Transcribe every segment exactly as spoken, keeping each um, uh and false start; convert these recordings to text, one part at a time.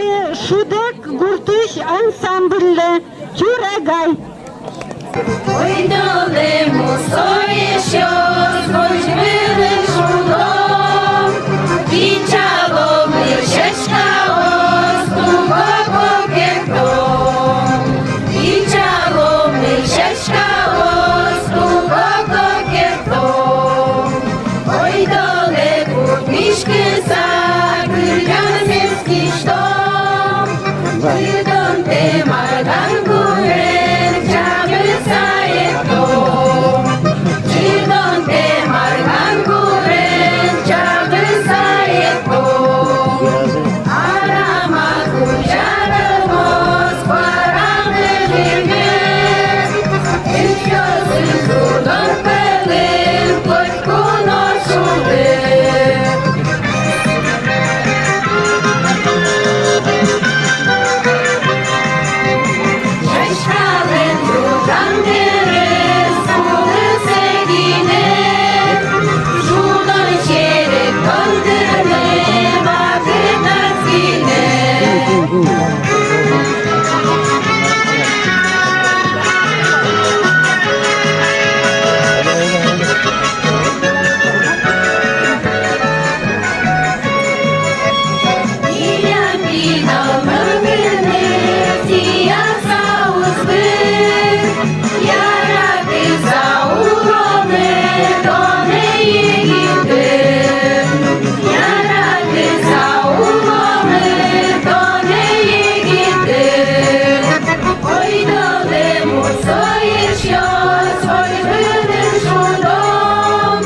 Шудэк гуртысь ансамбльлы «Чурагай». Ойдолэ мусо эшъёс, возь вылын шудом, бичаломы сяськаос, туго кокетом. Бичаломы сяськаос, туго кокетом. Ойдолэ кутӥськыса, кырӟанмес киштом. Чидонтэ Марган гурен чабыса эктом. Чидонтэ Марган гурен чабыса эктом. Арама кузя тырмоз, куарамы выльмес. Эшъёсын шудон пӧлын котьку но шудэ. Сяськалэн ӝужан бере сулыксэ гинэ, шудон серекъян тырмыны вакытаз гинэ. Ойдолэ мусо эшъёс, возь вылын шудом.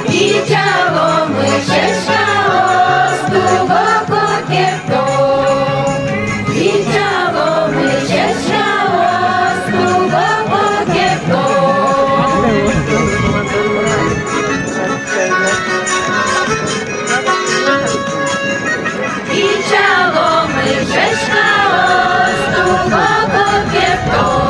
Бичаломы сяськаос, туго кокетом. Бичаломы сяськаос, туго кокетом. Бичаломы сяськаос, туго кокетом.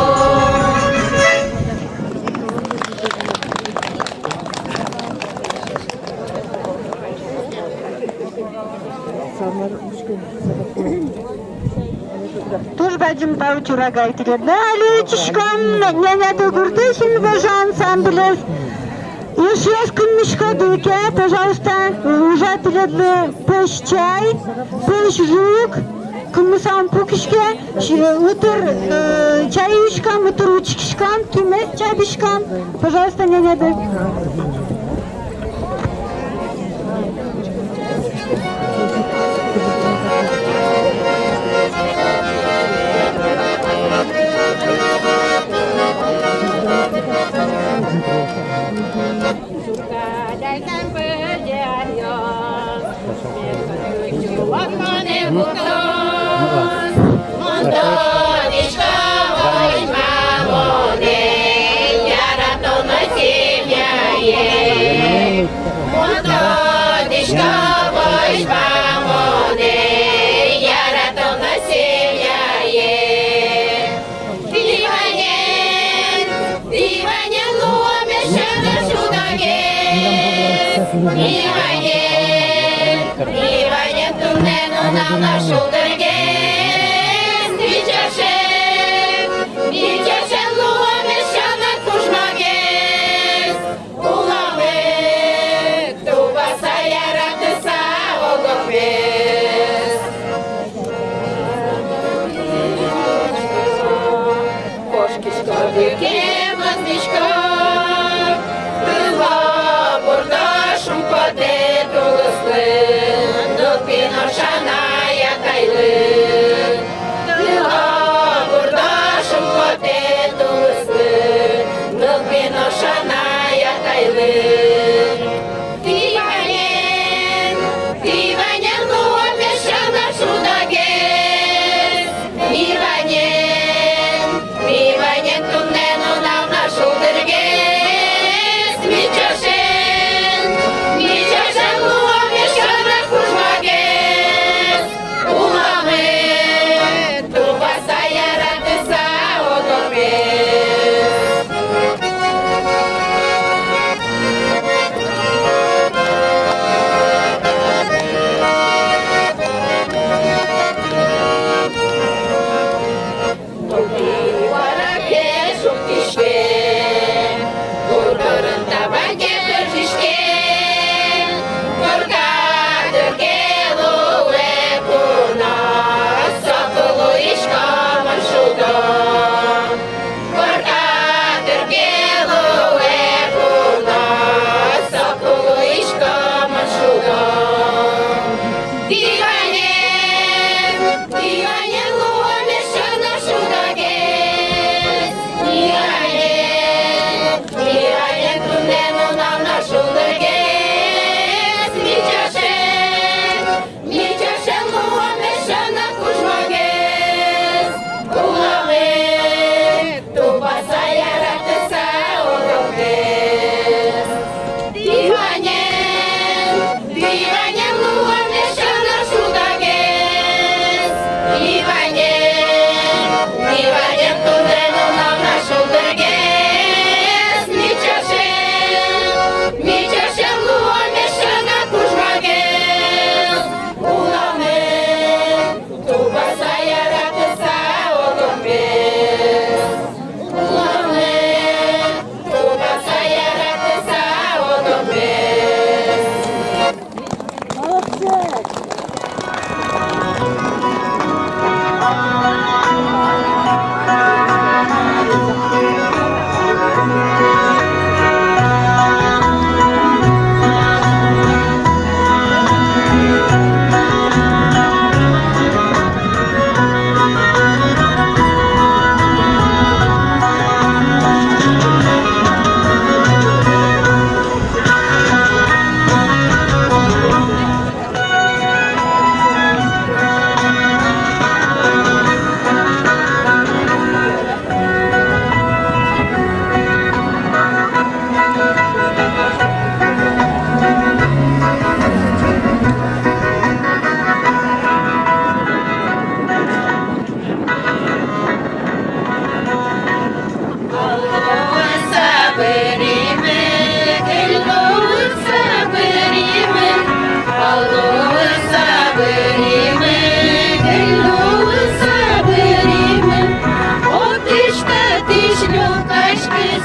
Туж бадӟым тау, Чурагай, тӥледлы. Али учкиськом Нянядо гуртысь «Инвожо» ансамблез. Эшъёс, кынмиськоды ке, пожалуйста, ужа тӥледлы пӧсь чай, пӧсь жуг, кынмыса ум пукиське, утыр, э, чай юиськом, утыр учкиськом, кимес чабиськом. Пожалуйста, нянядо. Мон тодӥсько, возьма монэ яратоно семьяе. Мон тодӥсько, возьма монэ яратоно семьяе. Ми ваньмыз, ми ваньмыз луомы сяна шудогес. Ми ваньмыз, ми ваньмыз туннэ нунал но шулдыргес. Ми часе, ми часе луомы сяна кужмогес. Улонлы тупаса, яратыса, ог-огмес. Кошкиськоды ке, мынӥсько, кыло-бурдо шумпотэ тулыслы, нылпи нош анай-атайлы. Кыло-бурдо шумпотэ тулыслы, нылпи нош анай-атайлы. Ми ваньмыз, ми ваньмыз луомы сяна шудогес. Ми ваньмыз, ми ваньмыз туннэ нунал но шулдыргес.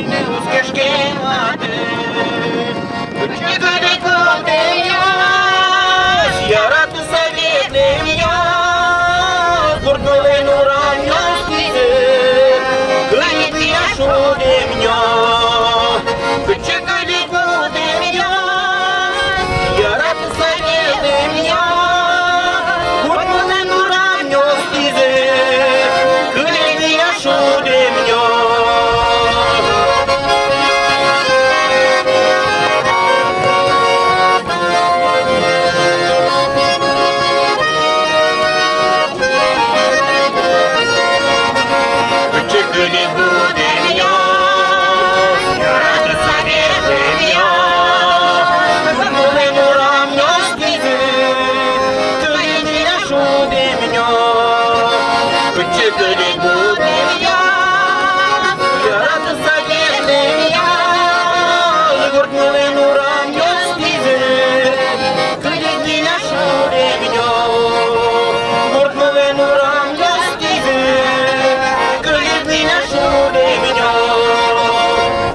Кышкемады. Кыӵе кылем будэмъёс, яратыса ветлэмъёс, гуртмылэн урамъёстӥзэ кылиз ини шудэмъёс. Кыӵе кылем будэмъёс, яратыса ветлэмъёс, гуртмылэн урамъёстӥзэ кылиз ини шудэмъёс. Кыӵе кылем будэмъёс, яратыса ветлэмъёс, гуртмылэн урамъёстӥзэ кылиз ини шудэмъёс. Кыӵе кылем будэмъёс, яратыса ветлэмъёс, гуртмылэн урамъёстӥзэ кылиз ини шудэмъёс. Гуртмылэн урамъёстӥзэ кылиз ини шудэмъёс.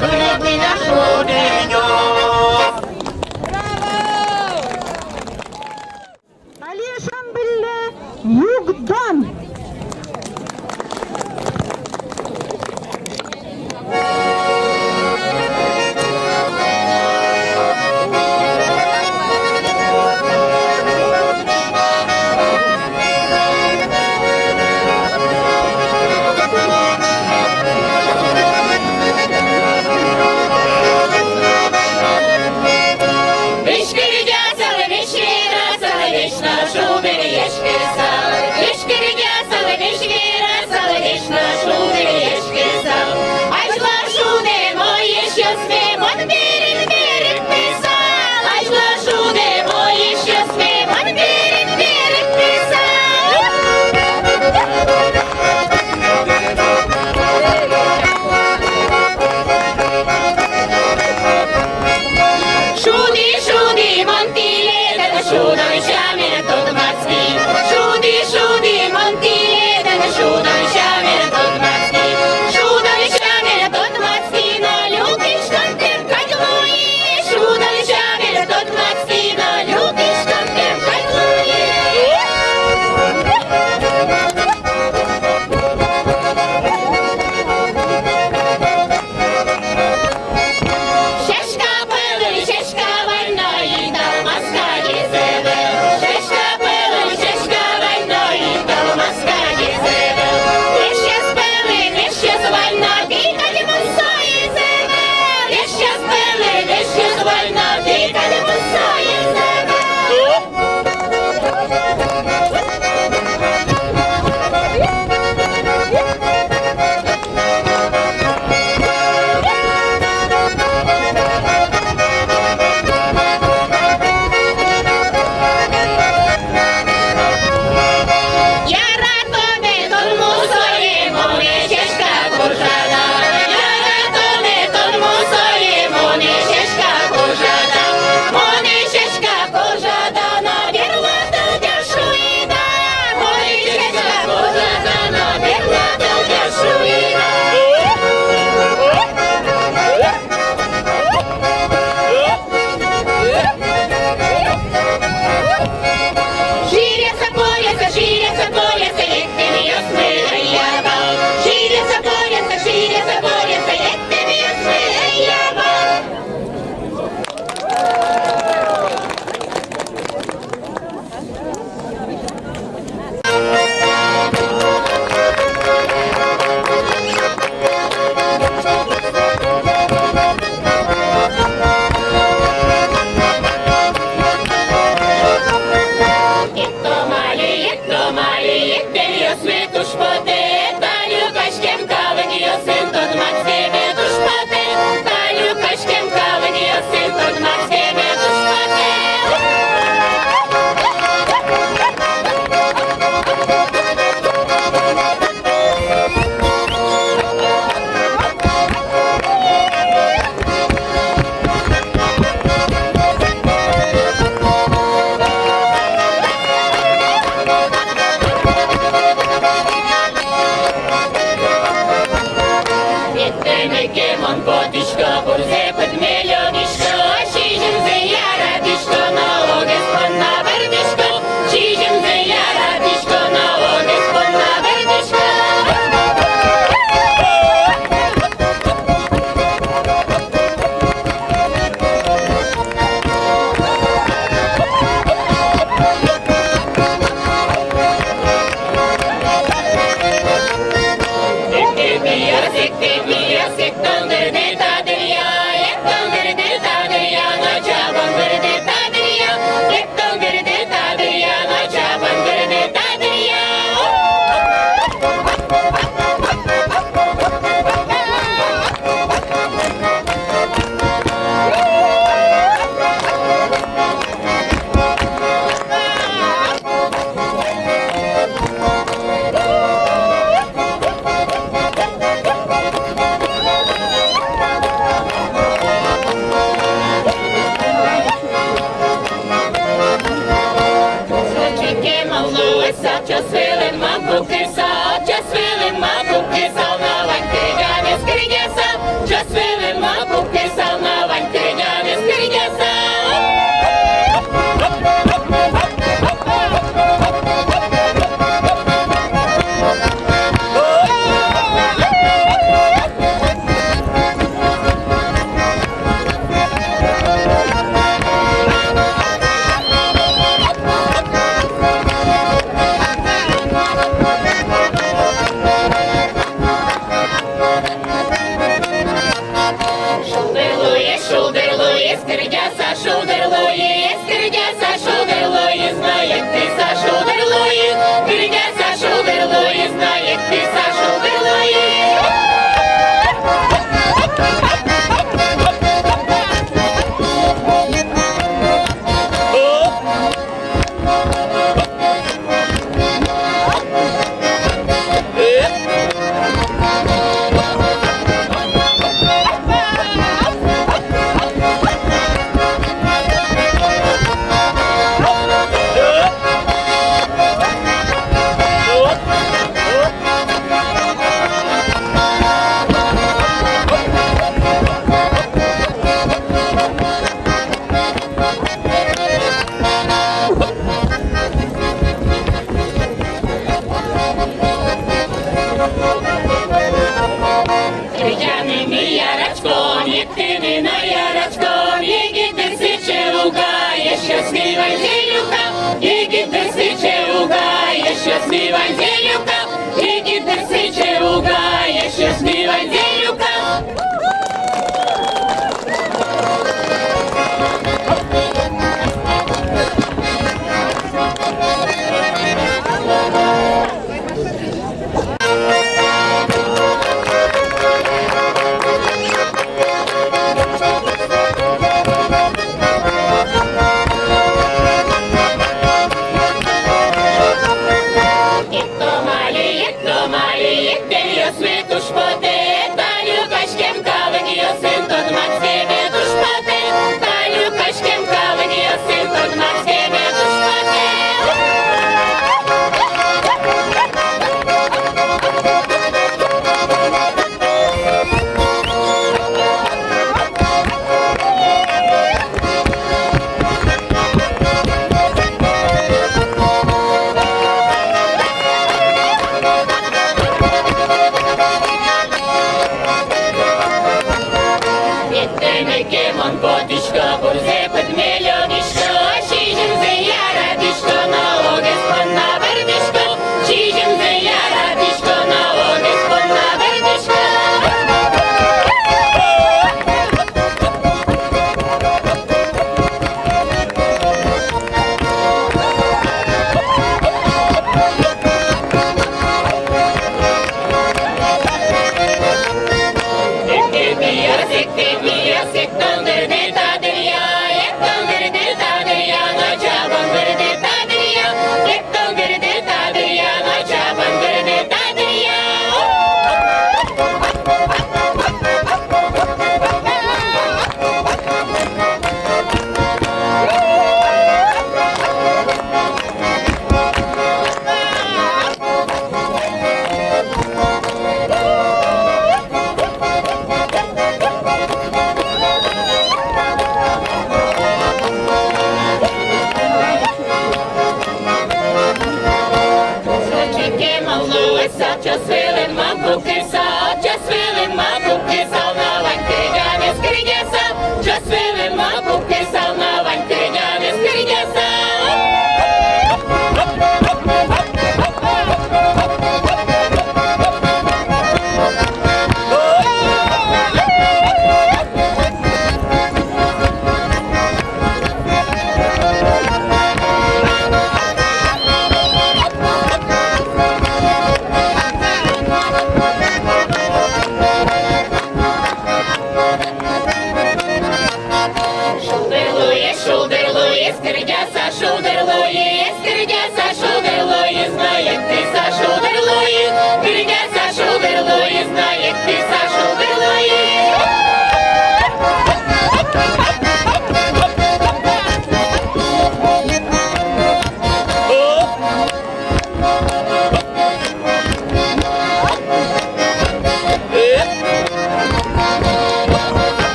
Кылиз ини шудэмъёс. Али ансамбльлы югдон. Веськеръясалэ, веськеръясалэ, веч но шудэ, веськеръясалэ, веськеръясалэ, веч но шудэ, веськеръясалэ. Азьло шудэ, мон эшъёсме, мон берык, берык писа. Азьло шудэ, мон эшъёсме, мон берык, берык писа. Шуды, шуды, мон тӥ Ширяса-поръяса, ширяса-поръяса, еттэмъёсмы ӧй яба. Ширяса-поръяса, ширяса-поръяса, еттэмъёсмы ӧй яба. Еттом али, еттом али, еттэмъёсмы туж потэ, та люкаськем калыкъёсын тодматскеме туж потэ, та люкаськем калыкъёсын тодматскеме туж потэ. Еттэмед ке, мон потӥсько, пурзэ пыдме лёгисько, сизьымзэ яратӥсько, налогез понна бӧрдӥсько. Сизьымзэ яратӥсько, налогез понна бӧрдӥсько. Эктэ пияш, эктэ пияш, эктон дырдэ та дыръя, эктон дырдэ та дыръя, но чабон дырдэ та дыръя, эктон дырдэ та дыръя, но чабон дырдэ та дыръя. Чекем луысал, час вылын мон пукысал, час вылын мон пукысал, но вань кырӟанэз кырӟасал, час вылын мон пукысал, но вань кырӟанэз кырӟасал. Шулдыр луиз, шулдыр луиз, кырӟаса, шулдыр луиз, кырӟаса, шулдыр луиз, но эктыса, шулдыр луиз, кырӟаса, шулдыр луиз, но эктыса, шулдыр луиз. Кырӟаны ми яратӥськом, эктыны но яратӥськом, егит дыр сыӵе уг-а, эшъёсмы ваньзэ люка, егит дыр сыӵе уг-а, эшъёсмы ваньзэ люка, егит дыр сыӵе уг-а, эшъёсмы ваньзэ люка.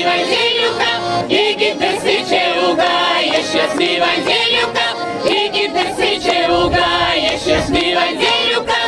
Ваньзэ люка, егитъёс, сыӵе уга, эшъёс, ми ваньзэ люка, егитъёс, сыӵе уга, эшъёс, ми ваньзэ люка.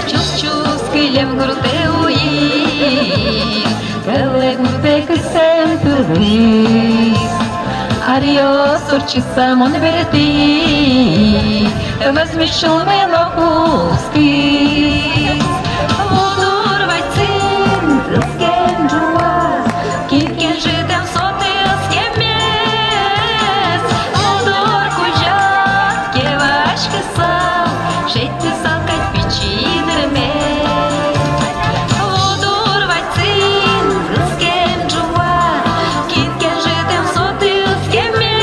Чус-чус кылем гуртэ уиз, кылэ гуртэ кысэм тылысь. Аръёс ортчыса мон бертӥ, мӧзмыт сюлмы но кутскиз. Лудур вадьсын кыскем ӝуа, кин кенжытэм со тыскемез. Лудур кузя ке васькыса, шедьтыса кадь пичи дырме. Лудур вадьсын кыскем ӝуа, кин кенжытэм со тыскемез.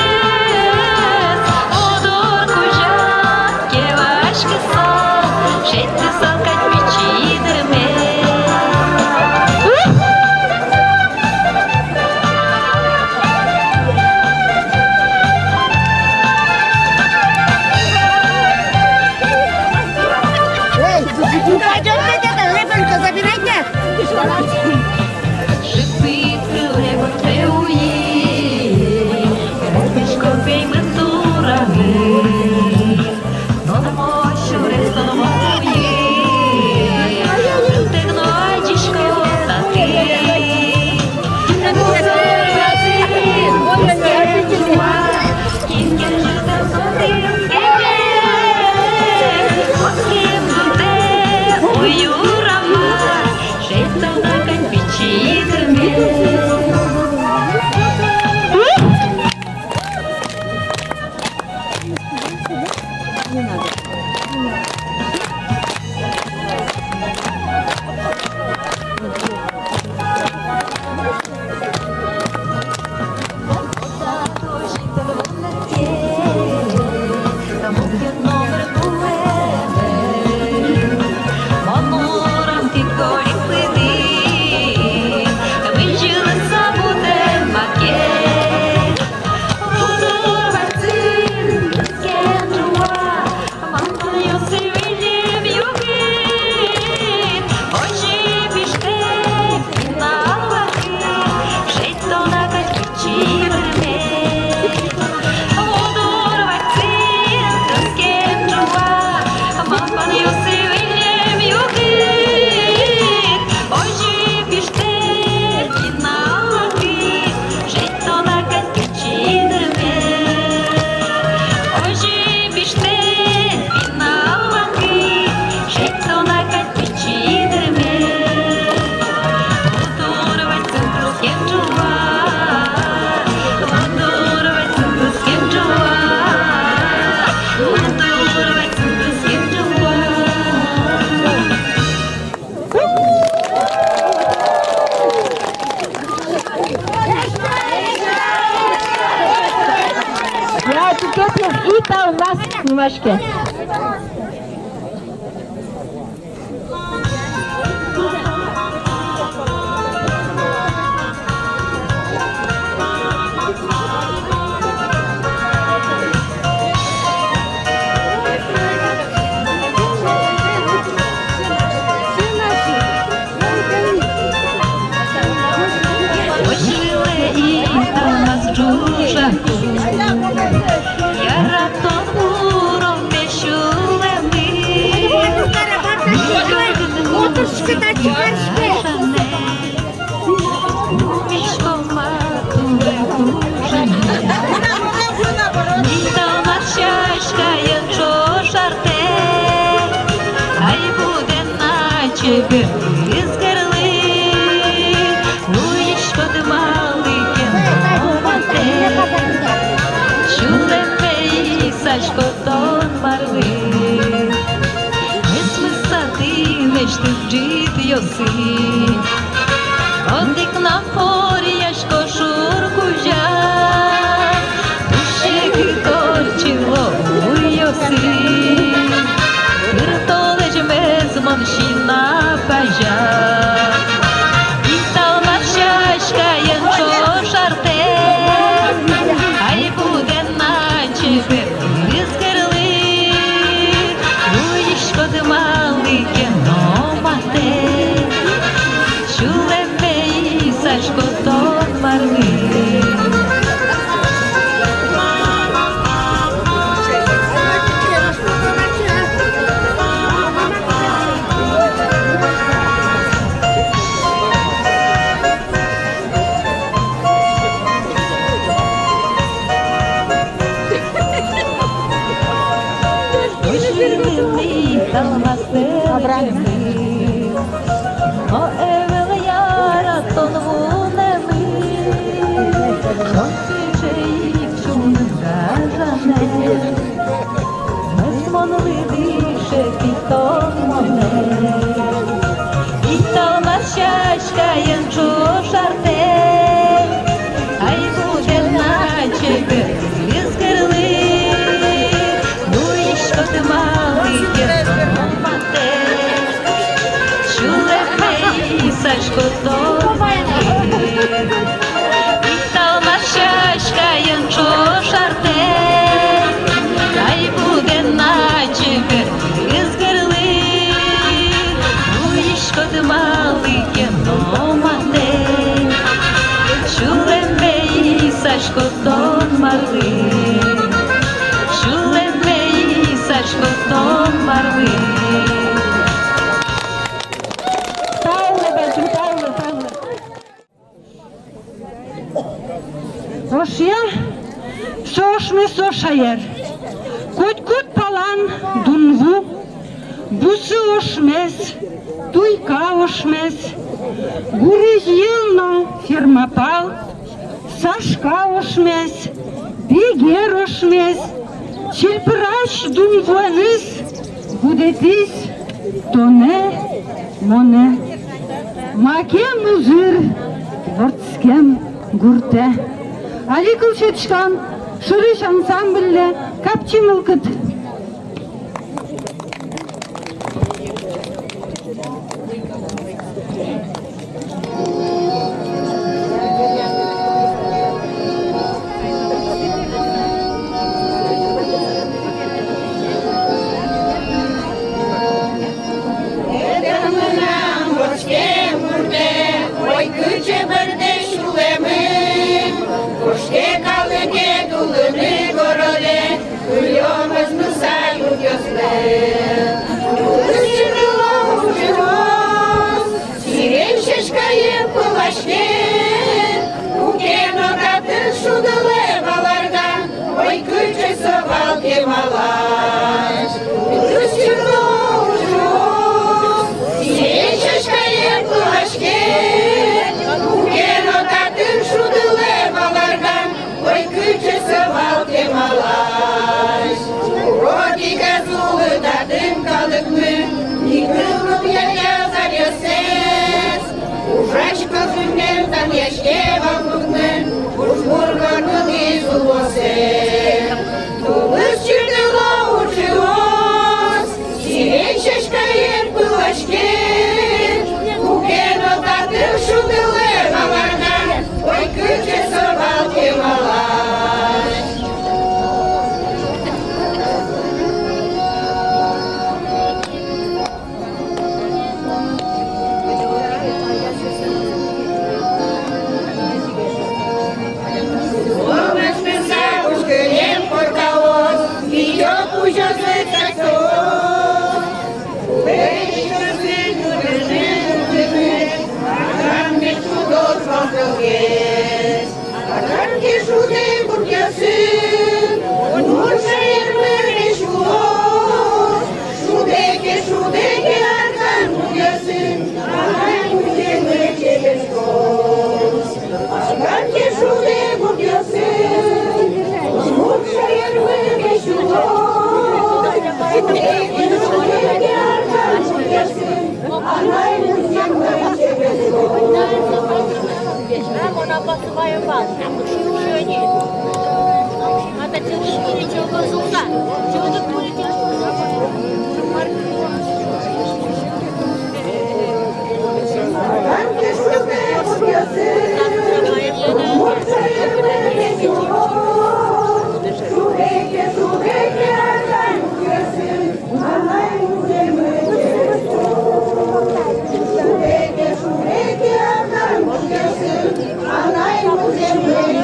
Я, тӥ тӧдьы, и та у нас снимашке. Чебер ызгырлы, луиськод малы ке но матэ, сюлэмме исасько тон марлы. Мыс-мыса тӥ лэсьтӥд ӝытъёсы, одӥг но поръясько шур кузя. Туж секыт ортчыло уйёсы, пыр толэзьмес мон сина пазя. Италмас сяськаен ӵош артэ, ай, будэ на чебер ызгырлы, луиськод малы ке но матэ, сюлэмме исасько тон марлы. Обратно. О, ӧвӧл яратон вунэмын, тон сыӵе ик сюлмын гажанэ. Мес мон лыдӟи, шепи тон монэ. Италмас сяськаен ӵош артэ, ай, будэ на чебер ызгырлы, луиськод малы ке но матэ, сюлэмме исасько тон марлы. Италмас сяськаен ӵош артэ, ай, будэ на чебер ызгырлы, луиськод малы ке но матэ, сюлэмме исасько тон марлы, сюлэмме исасько тон марлы. Тау, бадӟым тау, тау. Ошъя со ошмес, ошъя ер. Котькуд палан дунву, бусы ошмес, туйка ошмес, гурезь йӧл но ферма пал, сашка ошмес, бигер ошмес, чильпырась дунвуэныз будэтӥз тонэ, монэ. Макем узыр вордскем гуртэ. Али кыл сётӥськом «Шурысь» ансамбльлы капчи мылкыд. Шудэ гуръёсын, удмурт шаермы весь уло. Шудэ ке, шудэ ке, арган гуръёсын, анай музъеммы чеберскоз. Арган ке, шудэ гуръёсын, удмурт шаермы весь уло. Шудэ ке, шудэ ке, арган гуръёсын, анай музъеммы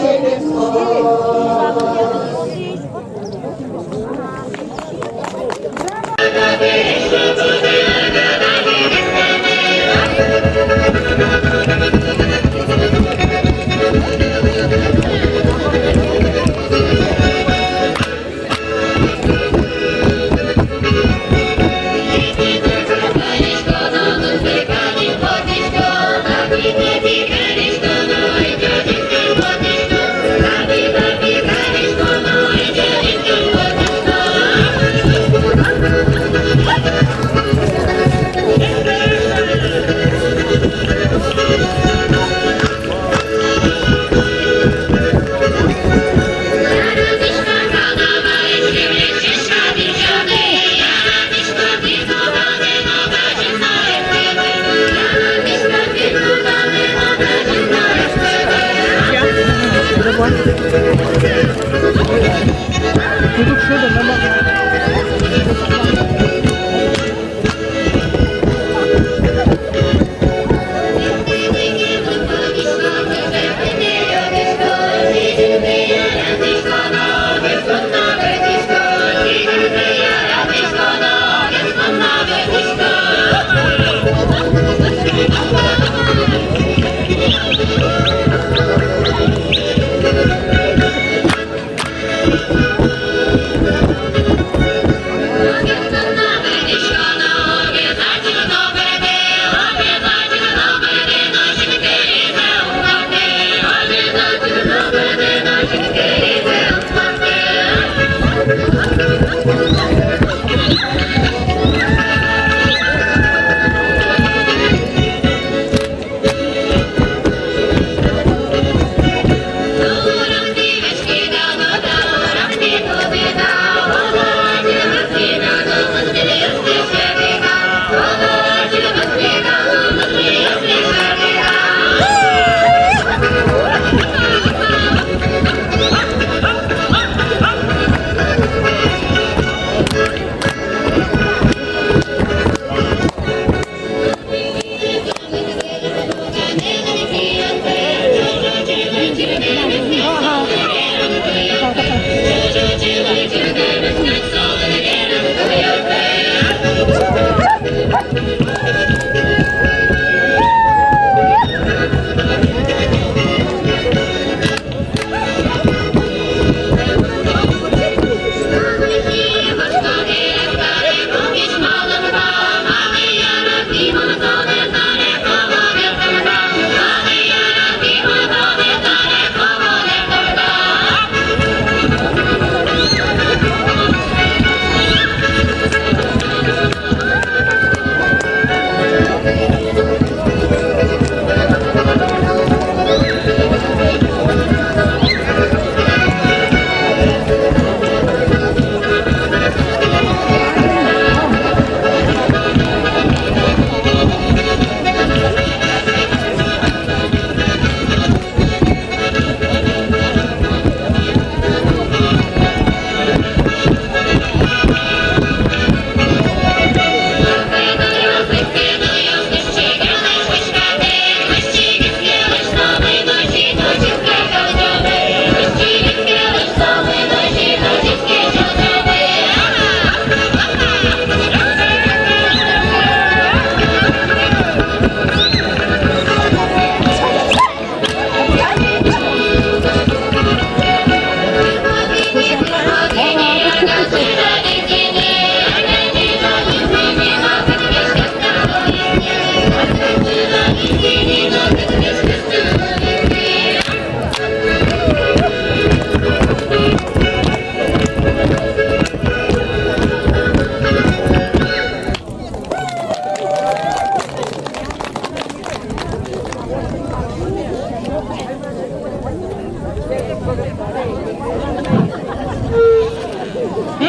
чеберскоз.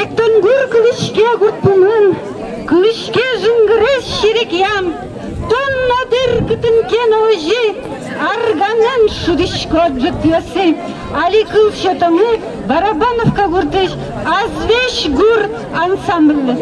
Эктон гур кылӥське гурт пумын, кылӥське жингырес серекъям. Тон но дыр кытын ке но озьы арганэн шудӥськод ӝытъёсы. Али кыл сётомы Барабановка гуртысь «Азвесь гур» ансамбльлы.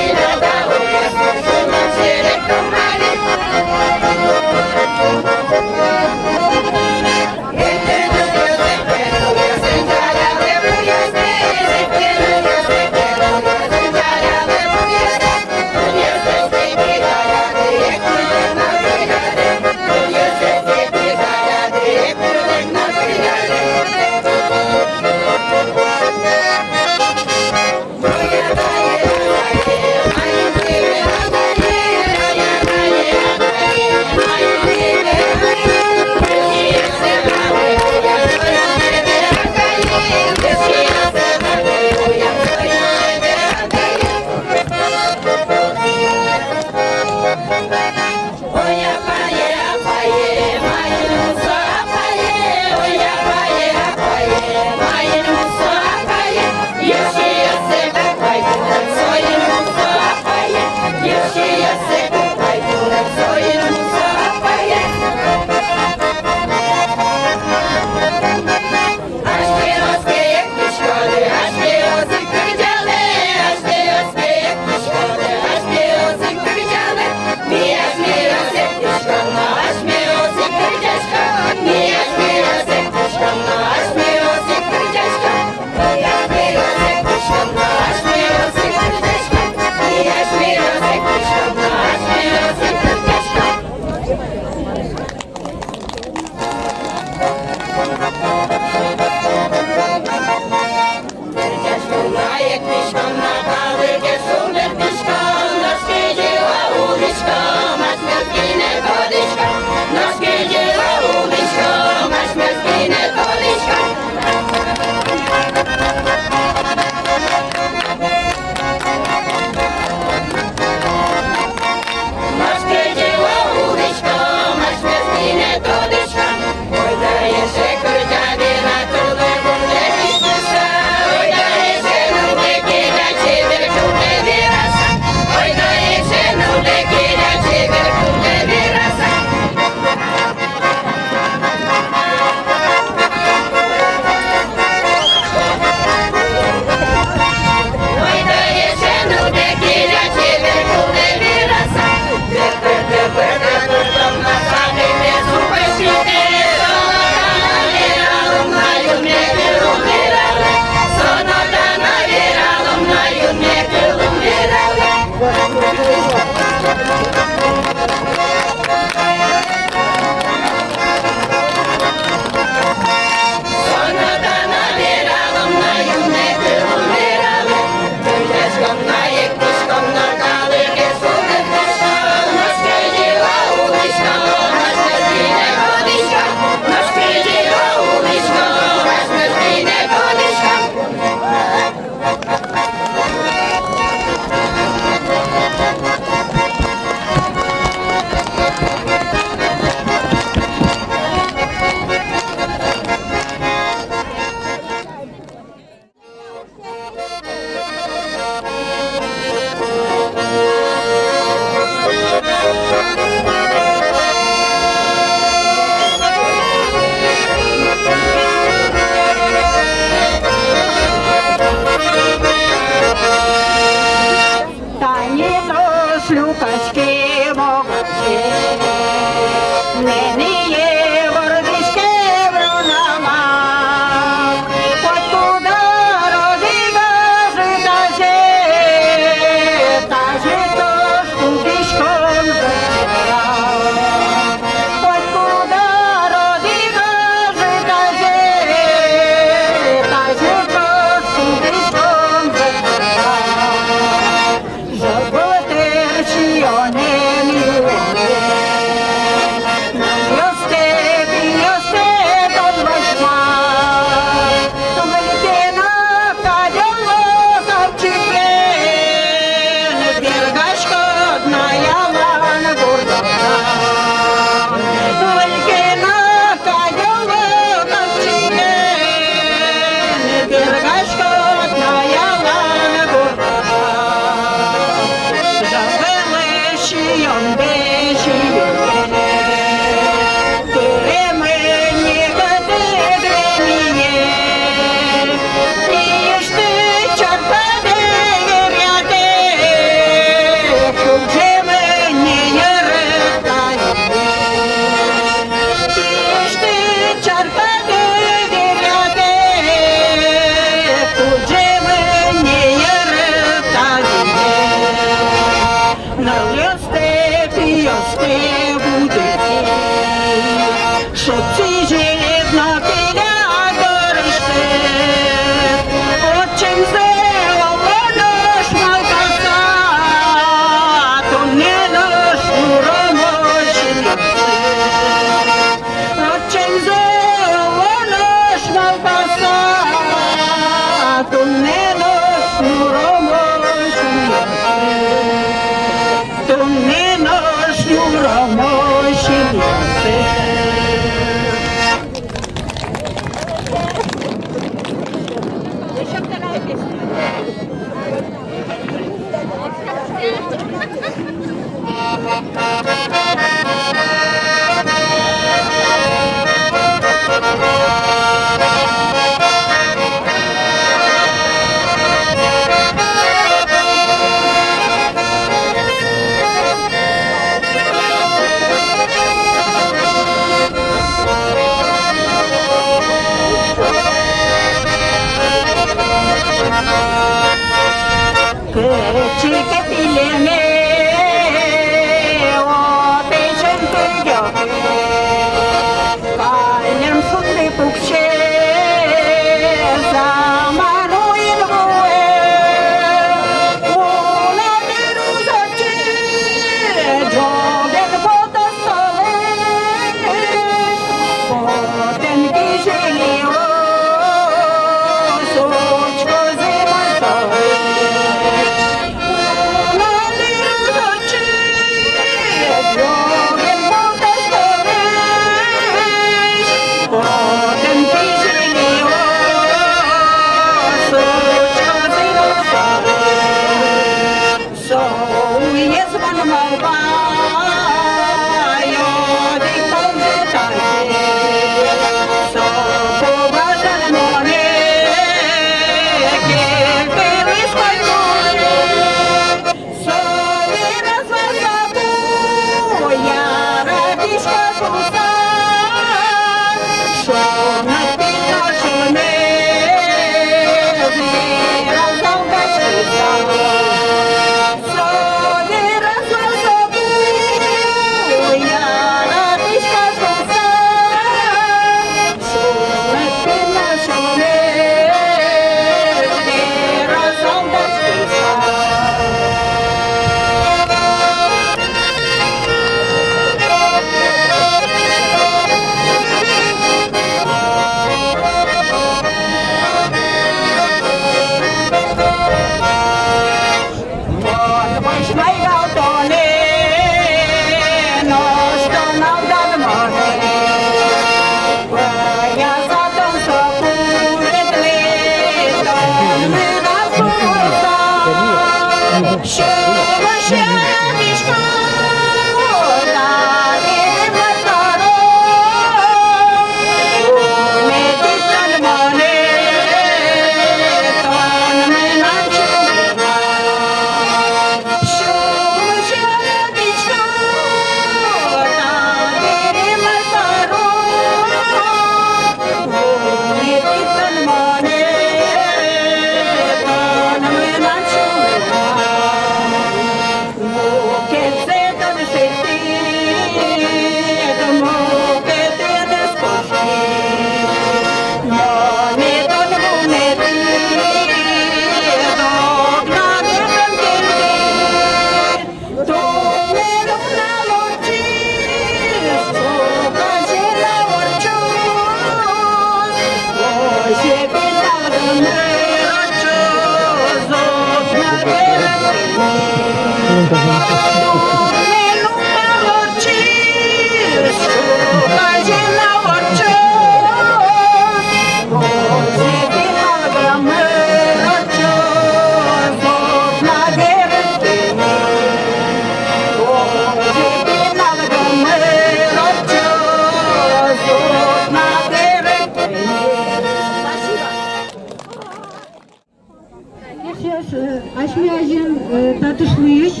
Эшъёс, э, асьме азьын, э, Татышлыысь,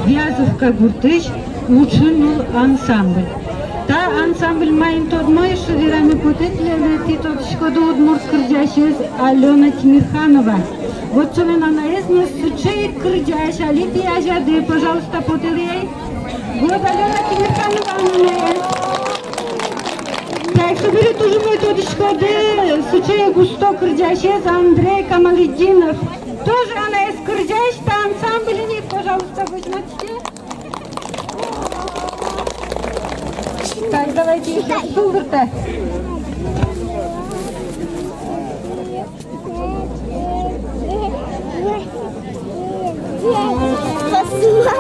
Вязовка гуртысь «Лучший ныл» ансамбль. Та ансамбль маин тодмо, эшшо вераме потэ тӥледлы, тӥ тодӥськоды удмурт кырӟасез Алёна Тимирханова. Вот солэн анаез но сыӵе ик кырӟась, али тӥ азяды, пожалуйста, потэлэ ай. Вот Алёна Тимирханова, анаез. Так, собере туж умой тодӥськоды, сыӵе ик усто кырӟасез Андрей Камалетдинов. Тоже анаез кырӟась, та ансамбльын ик, пожалуйста, возьматӥське. Так, давайте ещё стул дыртэ. Посмотри,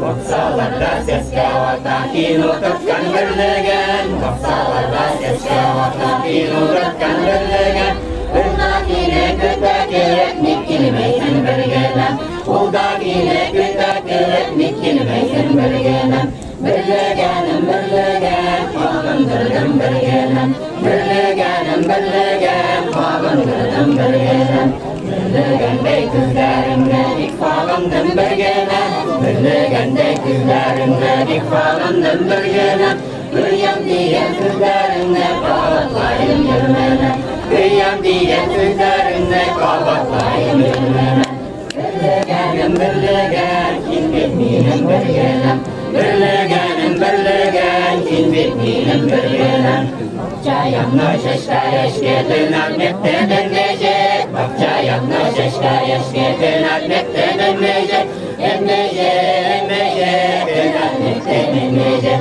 вокзалада сяська вата, кино кыткан берлыган. Вокзалада сяська вата, кино кыткан берлыган. Улда кинэ кыта кылет, мед килмейсен бергенам. Улда кинэ кыта кылет, мед килмейсен бергенам. Берлыгеным, берлыген, погон дырдым бергенам. Берлыгеным, берлыген, погон дырдым бергенам. Берлыгендэй кылдарымнэ ик погондым бергенам. Берлыгендэй кылдарымнэ ик погондым бергенам. Уям тӥлен кылдарымнэ, поготлайым йырменам. Уям тӥлен кылдарымнэ, поготлайым йырменам. Берлыгеным, берлыген, кин пе милем бергенам. Берлыгеным, берлыген, кин пе милем бергенам. Бакчаям но сяськаяське, тынад мектебед эмезьы. Бакчаям но сяськаяське, тынад мектебед эмезьы. Эмезьы, эмезьы, тынад мектебед эмезьы.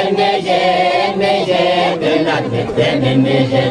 Эмезьы, эмезьы, тынад мектебед эмезьы.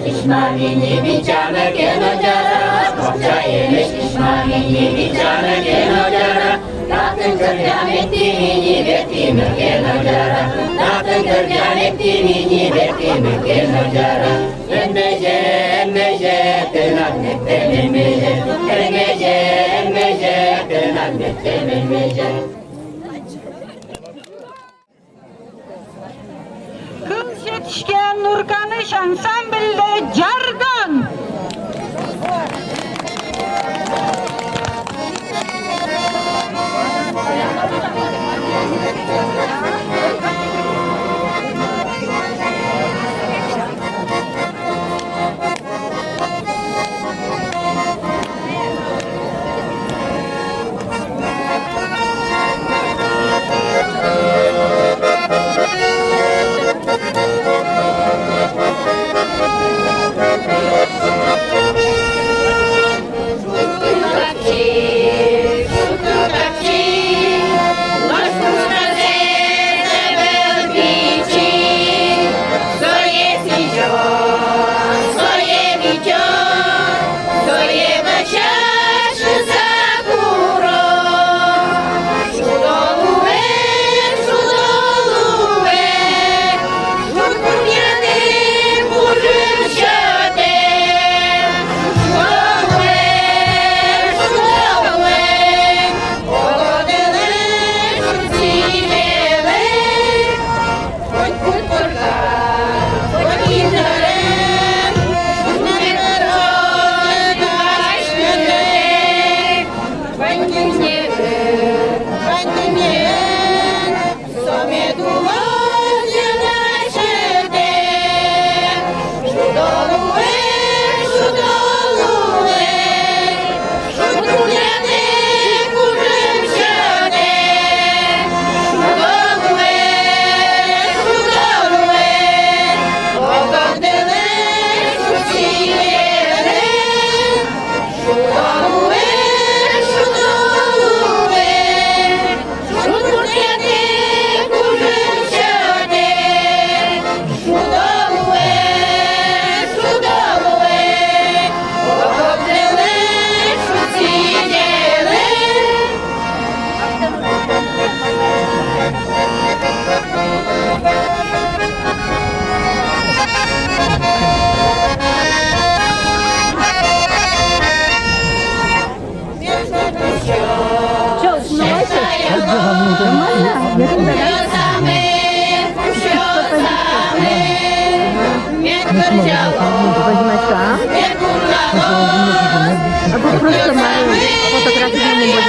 Кишмамини бичаны ке но ӟара, бакчаемесь кишмамини бичаны ке но ӟара. Татын кырӟам эктӥ ни, ветлӥ но ке но ӟара. Татын кырӟам эктӥ ни, ветлӥ но ке но ӟара. Эн меже, эн меже, тынад мектэм эн меже. Эн меже, эн меже, тынад мектэм эн меже. Кыл сётӥське Нурканысь ансамбльлы «Ӟардон». А то просто мары фотографии не будем.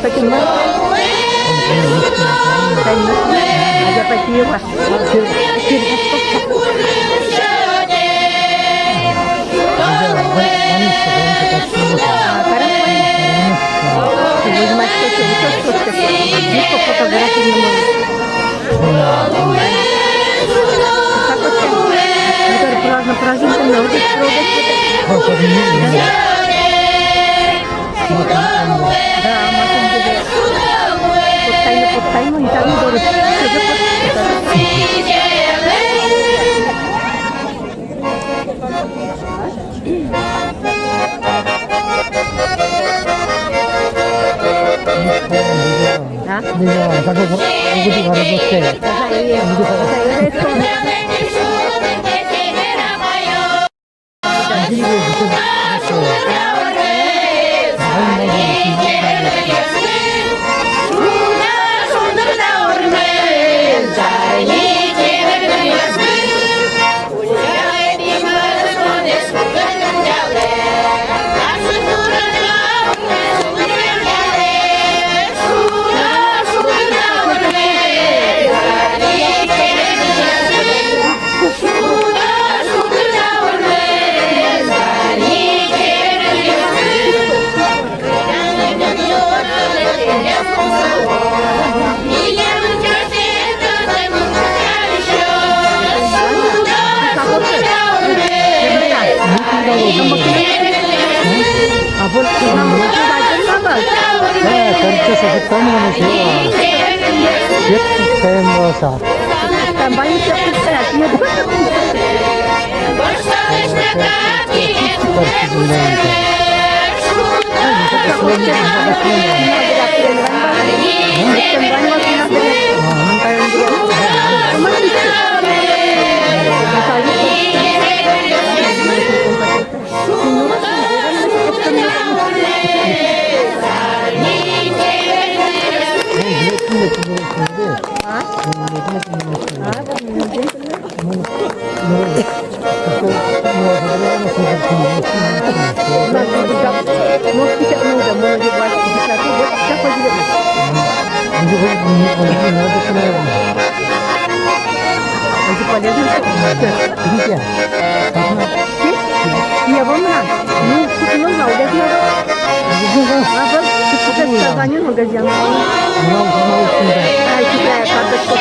Таким образом. Конечно. А я такие. Да, машина. Поттаймы, поттаймы, и так не дорого. А? А вот, э, короче, сосед там у нас, э, свет там, э, са. Там больница, кстати, нет. Эти полезные. Видите? Я вам на. Ну, купила на, я знаю. А вот, купила в Казани, магазин. Ай, купила, я карточку.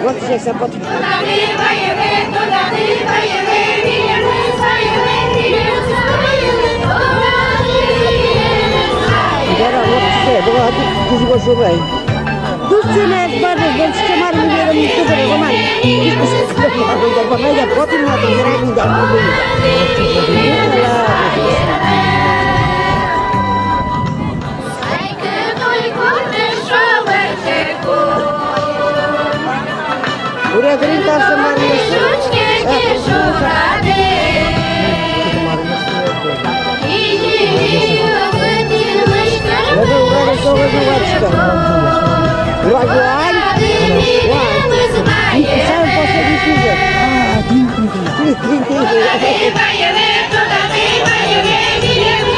Вот сейчас я под- Туж сюлэм, бадӟым, бон сыӵе мар, милемын туж роман. Ванай я потом надо, верай, не дай. Урядырин тарсы мармес.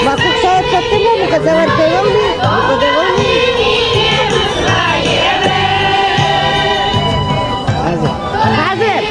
Вакук саед катыны, мукет завар кевелни, мукет кевелни. Азыр. Азыр.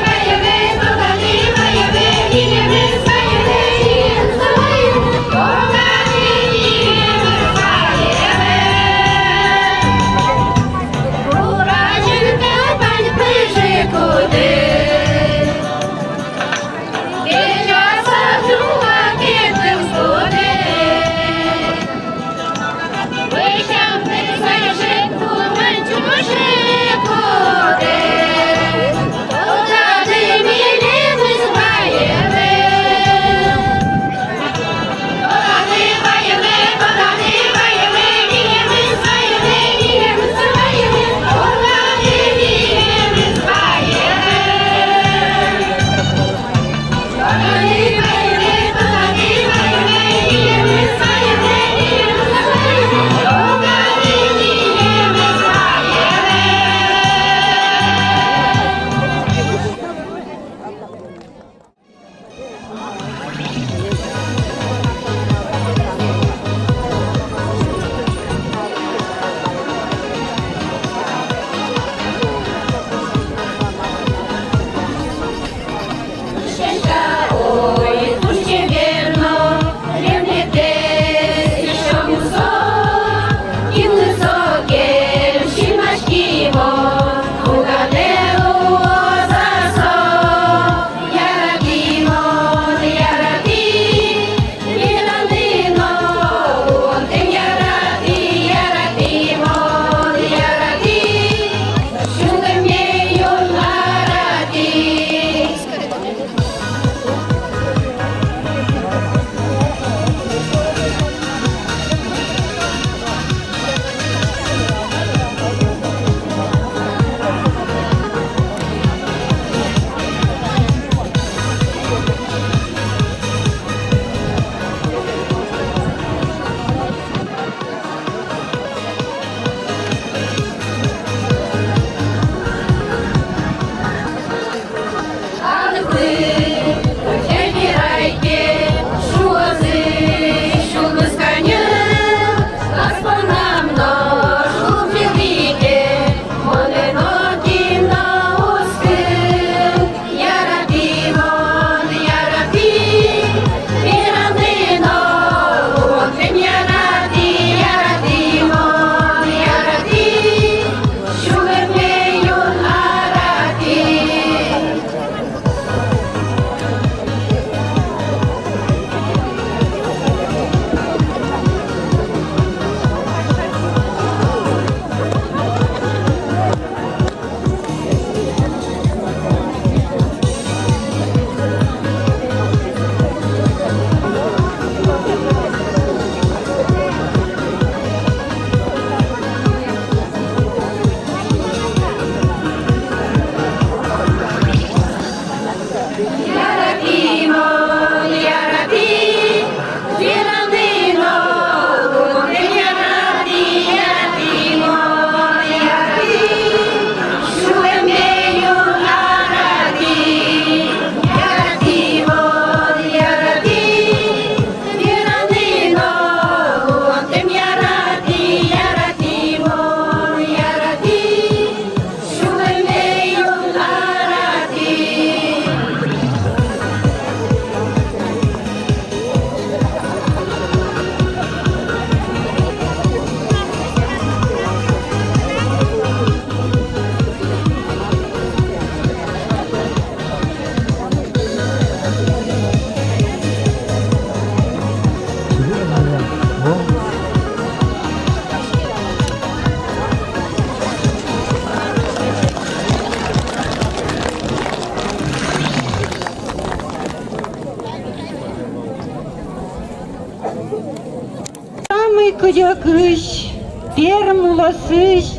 Самой кыдёкысь Пермь улосысь,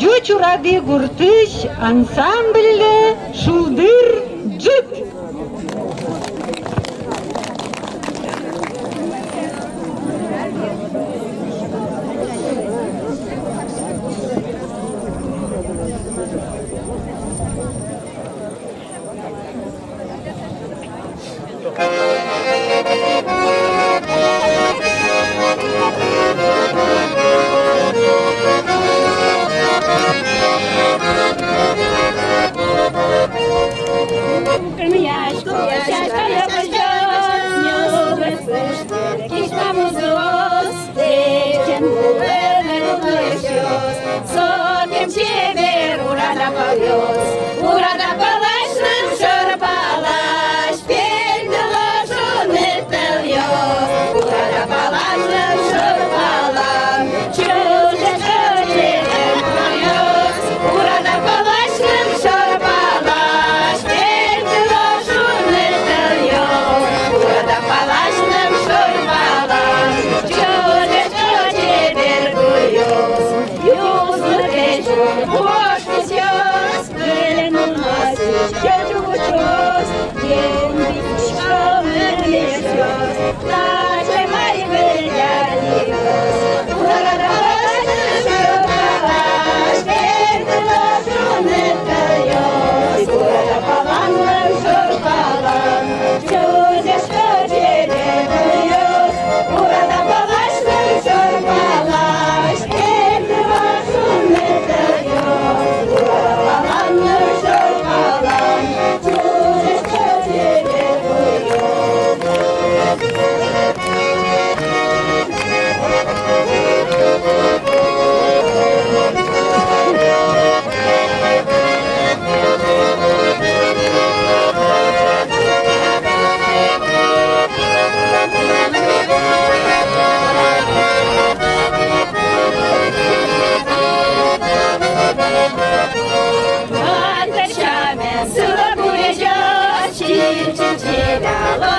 Ӟуч Урады гуртысь ансамбльлы шулдыр ӝыт.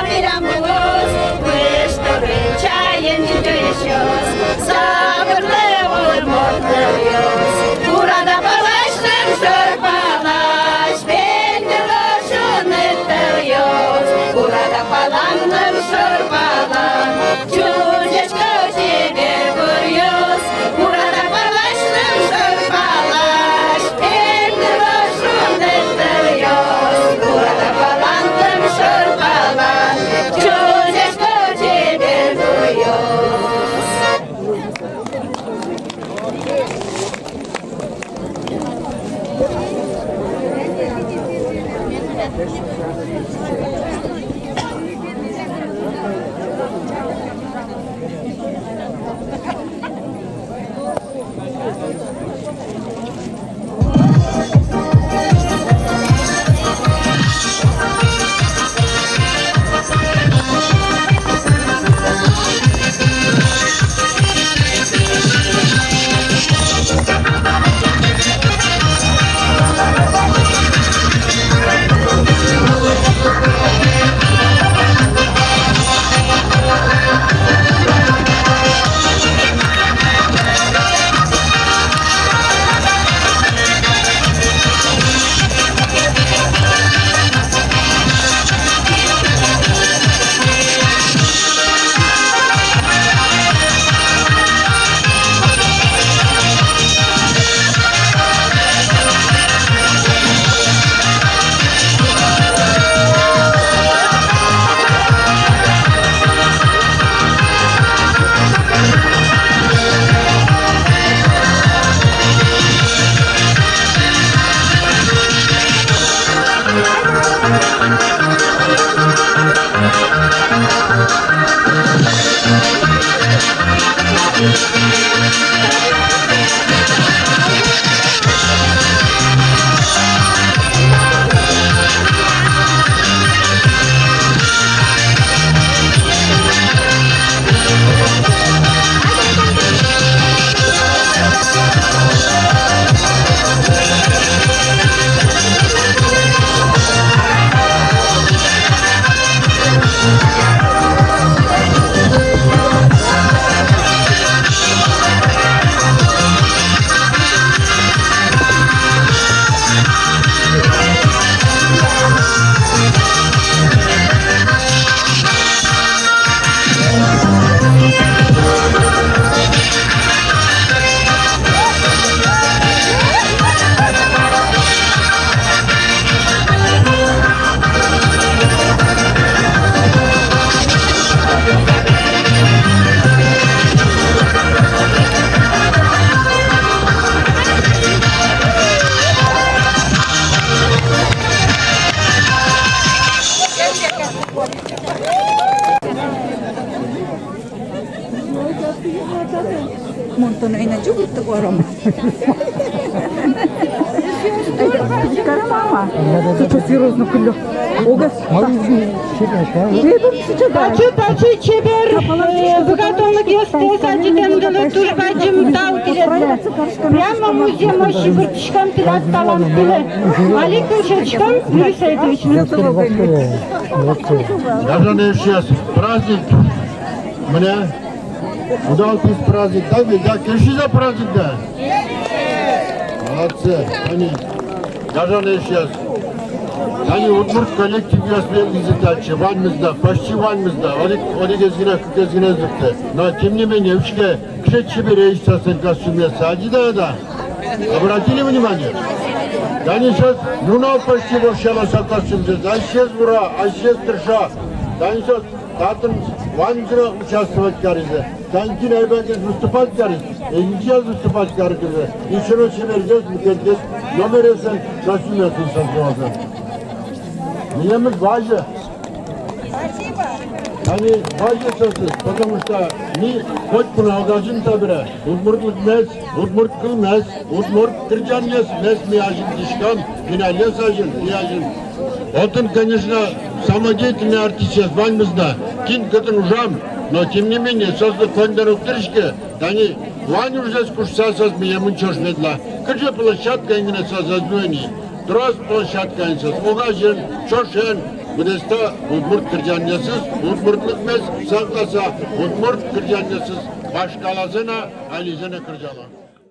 Милям улос выж торын чаен ӟинчыосыз, сабырлы улморт тӧлъёс. Урада паласьтым шор палась, пельтыло шуныт тӧлъёс. Урада паласьтым шор палась, чузъясько чебер гуръёс. Урада паласьтым шор палась, пельтыло шуныт тӧлъёс. Урада паласьтым шор палась, чузъясько чебер гуръёс. Мон тонэ ӧй на ӟугырты, Рома. Карамама. Ты что, серьёзно, кулё? Огас. Таӵе, таӵе чебер, э, быгатонлыкъёстэс адӟытэмдылы туж бадӟым тау тӥледлы. Прямо музъем озьы гуртскем тӥляд талантъёслы. Али кылзӥськом Юрий Саидовичлы. Гажано эшъёс, праздник мынэ. Удалтӥз праздник, да, ведь, да, кельшиз-а праздник, да? Молодцы. Тани, гажано эшъёс, тани удмурт коллективъёс ветлӥзы татчы, ваньмыз но, почти ваньмыз но, одӥг, одӥгез гинэ, кыкез гинэ ӧз лыкты. Но тем не менее, учке, кыӵе чебересь аслэн костюмъёссы, адӟиды-а, да? Обратили внимание? Тани соос нунал почти ворсало со костюмзэс, асьсэос вуро, асьсэос тыршо. Тани соос татын ваньзы но участвовать каризы. Тани кин ӧй быгатэ выступать карыны, ӧй ничего выступать карыны. Эшшо но чебергес, мукетгес номеръёсын, костюмъёсын соос вуозы. Милемыз вазь. Тани вазь соосыз, потому что ми котьку но огазьын табере удмуртлыкмес, удмурт кылмес, удмурт кырӟанъёсмес ми азинтӥськом, финалъёс азьын, ми азьын. Отын, конечно, самодеятельный артистъёс ваньмыз но, кин кытын ужам, но тем не менее, соослы коньдон уг тырӥськы, тани вань ужзэс куштыса соос милемын ӵош ветло. Кыӵе площадкаын гинэ соос ӧз луэ ни, трос площадкаын соос, огазьын, ӵошен, Быдэсто удмурт кырӟанъёсыз, удмуртлыкмес сакласа, удмурт кырӟанъёсыз вашкалазэ но, ализэ но кырӟало.